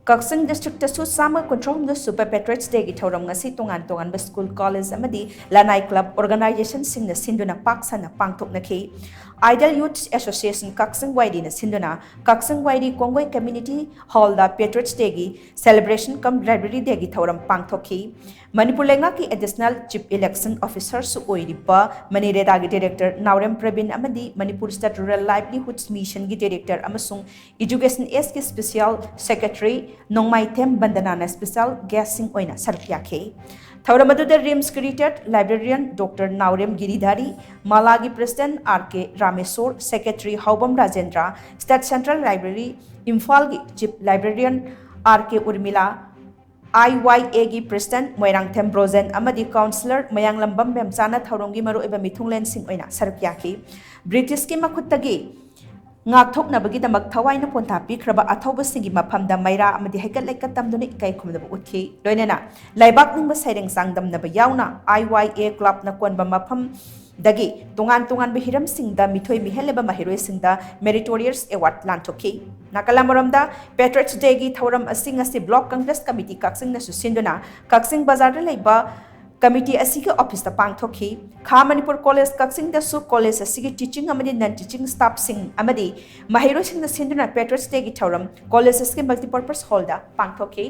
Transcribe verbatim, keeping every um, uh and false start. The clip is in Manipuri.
ꯀꯛꯆꯤꯡ ꯗꯤꯁꯇ꯭ꯔꯤꯛꯇꯁꯨ ꯆꯥꯝꯃ ꯀꯨꯟꯊ꯭ꯔꯥ ꯍꯨꯝꯗꯣꯏ ꯁꯨꯕ ꯄꯦꯇ꯭ꯔꯤꯌꯠꯁ ꯗꯦꯒꯤ ꯊꯧꯔꯝ ꯉꯁꯤ ꯇꯣꯉꯥꯟ ꯇꯣꯉꯥꯟꯕ ꯁ꯭ꯀꯨꯜ, ꯀꯣꯂꯦꯖ ꯑꯃꯗꯤ ꯂꯅꯥꯏ ꯀ꯭ꯂꯕ ꯑꯣꯔꯒꯅꯥꯏꯖꯦꯁꯟꯁꯤꯡꯅ ꯁꯤꯟꯗꯨꯅ ꯄꯥꯛ ꯁꯟꯅ ꯄꯥꯡꯊꯣꯛꯅꯈꯤ꯫ ꯑꯥꯏꯗꯜ ꯌꯨꯠꯁ ꯑꯦꯁꯣꯁꯤꯌꯦꯁꯟ ꯀꯛꯆꯤꯡ ꯋꯥꯏꯔꯤꯅ ꯁꯤꯟꯗꯨꯅ ꯀꯛꯆꯤꯡ ꯋꯥꯏꯔꯤ ꯀꯣꯡꯒꯣꯏ ꯀꯝꯃ꯭ꯌꯨꯅꯤꯇꯤ ꯍꯣꯜꯗ ꯄꯦꯇ꯭ꯔꯤꯌꯠꯁ ꯗꯦꯒꯤ ꯁꯦꯂꯦꯕ꯭ꯔꯦꯁꯟ ꯀꯝ ꯂꯥꯏꯕ꯭ꯔꯦꯔꯤ ꯗꯦꯒꯤ ꯊꯧꯔꯝ ꯄꯥꯡꯊꯣꯛꯈꯤ꯫ ꯃꯅꯤꯄꯨꯔ ꯂꯩꯉꯥꯛꯀꯤ ꯑꯦꯗꯤꯁꯅꯦꯜ ꯆꯤꯐ ꯏꯂꯦꯛꯁꯟ ꯑꯣꯐꯤꯁꯔꯁꯨ ꯑꯣꯏꯔꯤꯕ ꯃꯅꯤꯔꯦꯗꯥꯒꯤ ꯗꯤꯔꯦꯛꯇꯔ ꯅꯥꯎꯔꯦꯝ ꯄ꯭ꯔꯕꯤꯟ ꯑꯃꯗꯤ ꯃꯅꯤꯄꯨꯔ ꯁ꯭ꯇꯦꯠ ꯔꯨꯔꯦꯜ ꯂꯥꯏꯚꯂꯤꯍꯨꯗꯁ ꯃꯤꯁꯟꯒꯤ ꯗꯤꯔꯦꯛꯇꯔ ꯑꯃꯁꯨꯡ ꯏꯖꯨꯀꯦꯁꯟ ꯑꯦꯁꯀꯤ ꯁ꯭ꯄꯦꯁꯤꯌꯦꯜ ꯁꯦꯀ꯭ꯔꯦꯇꯔꯤ ꯅꯣꯡꯃꯥꯏꯊꯦꯝ ꯕꯟꯗꯅꯥꯅ ꯁ꯭ꯄꯦꯁꯤꯌꯦꯜ ꯒꯦꯁꯁꯤꯡ ꯑꯣꯏꯅ ꯁꯔꯨꯛ ꯌꯥꯈꯤ꯫ ꯊꯧꯔꯝ ꯑꯗꯨꯗ ꯔꯤꯝꯁꯀꯤ retired librarian doctor Naorem Giridhari, ꯃꯥꯂꯥꯒꯤ president R K Rameshor, secretary Haobam Rajendra, state central library ꯏꯝꯐꯥꯜꯒꯤ chief librarian R K Urmila, I Y ꯑꯦꯒꯤ ꯄ꯭ꯔꯦꯁꯤꯗꯦꯟꯠ ꯃꯣꯏꯔꯥꯡꯊꯦꯝ ꯕ꯭ꯔꯣꯖꯦꯟ ꯑꯃꯗꯤ ꯀꯥꯎꯟꯁꯤꯂꯔ ꯃꯌꯥꯡꯂꯝꯕꯝ ꯃꯦꯝꯆꯥꯅ ꯊꯧꯔꯝꯒꯤ ꯃꯔꯨꯑꯣꯏꯕ ꯃꯤꯊꯨꯡꯂꯦꯟꯁꯤꯡ ꯑꯣꯏꯅ ꯁꯔꯨꯛ ꯌꯥꯈꯤ꯫ ꯕ꯭ꯔꯤꯇꯤꯁꯀꯤ ꯃꯈꯨꯠꯇꯒꯤ ꯉꯥꯛꯊꯣꯛꯅꯕꯒꯤꯗꯃꯛ ꯊꯋꯥꯏꯅ ꯄꯣꯟꯊꯥ ꯄꯤꯈ꯭ꯔꯕ ꯑꯊꯧꯕꯁꯤꯡꯒꯤ ꯃꯐꯝꯗ ꯃꯩꯔꯥ ꯑꯃꯗꯤ ꯍꯩꯀꯠ ꯂꯩꯀꯠ ꯇꯝꯗꯨꯅ ꯏꯀꯥꯏ ꯈꯨꯝꯅꯕ ꯎꯠꯈꯤ꯫ ꯂꯣꯏꯅꯅ ꯂꯩꯕꯥꯛ ꯅꯤꯡꯕ ꯁꯩꯔꯦꯡ ꯆꯥꯡꯗꯝꯅꯕ ꯌꯥꯎꯅ ꯑꯥꯏ ꯋꯥꯏ ꯑꯦ ꯀ꯭ꯂꯕꯅ ꯀꯣꯟꯕ ꯃꯐꯝꯗꯒꯤ ꯇꯣꯉꯥꯟ ꯇꯣꯉꯥꯟꯕ ꯍꯤꯔꯝꯁꯤꯡꯗ ꯃꯤꯊꯣꯏ ꯃꯤꯍꯦꯟꯂꯕ ꯃꯍꯩꯔꯣꯏꯁꯤꯡꯗ ꯃꯦꯔꯤꯇꯣꯔꯤꯌꯁ ꯑꯦꯋꯥꯔꯗ ꯂꯥꯟꯊꯣꯛꯈꯤ꯫ ꯅꯥꯀꯜ ꯑꯃꯔꯣꯝꯗ ꯄꯦꯇ꯭ꯔꯤꯌꯠꯁ ꯗꯦꯒꯤ ꯊꯧꯔꯝ ꯑꯁꯤ ꯉꯁꯤ ꯕ꯭ꯂꯣꯛ ꯀꯪꯒ꯭ꯔꯦꯁ ꯀꯃꯤꯇꯤ ꯀꯛꯆꯤꯡꯅꯁꯨ ꯁꯤꯟꯗꯨꯅ ꯀꯛꯆꯤꯡ ꯕꯖꯥꯔꯗ ꯂꯩꯕ ꯀꯃꯤꯇꯤ ꯑꯁꯤꯒꯤ ꯑꯣꯐꯤꯁꯇ ꯄꯥꯡꯊꯣꯛꯈꯤ꯫ ꯈꯥ ꯃꯅꯤꯄꯨꯔ ꯀꯣꯂꯦꯖ ꯀꯛꯆꯤꯡꯗꯁꯨ ꯀꯣꯂꯦꯖ ꯑꯁꯤꯒꯤ ꯇꯤꯆꯤꯡ ꯑꯃꯗꯤ ꯅꯟ ꯇꯤꯆꯤꯡ ꯁ꯭ꯇꯥꯐꯁꯤꯡ ꯑꯃꯗꯤ ꯃꯍꯩꯔꯣꯏꯁꯤꯡꯅ ꯁꯤꯟꯗꯨꯅ ꯄꯦꯇ꯭ꯔꯤꯌꯠꯁ ꯗꯦꯒꯤ ꯊꯧꯔꯝ ꯀꯣꯂꯦꯖ ꯑꯁꯤꯒꯤ ꯃꯜꯇꯤꯄꯔꯄꯁ ꯍꯣꯜꯗ ꯄꯥꯡꯊꯣꯛꯈꯤ꯫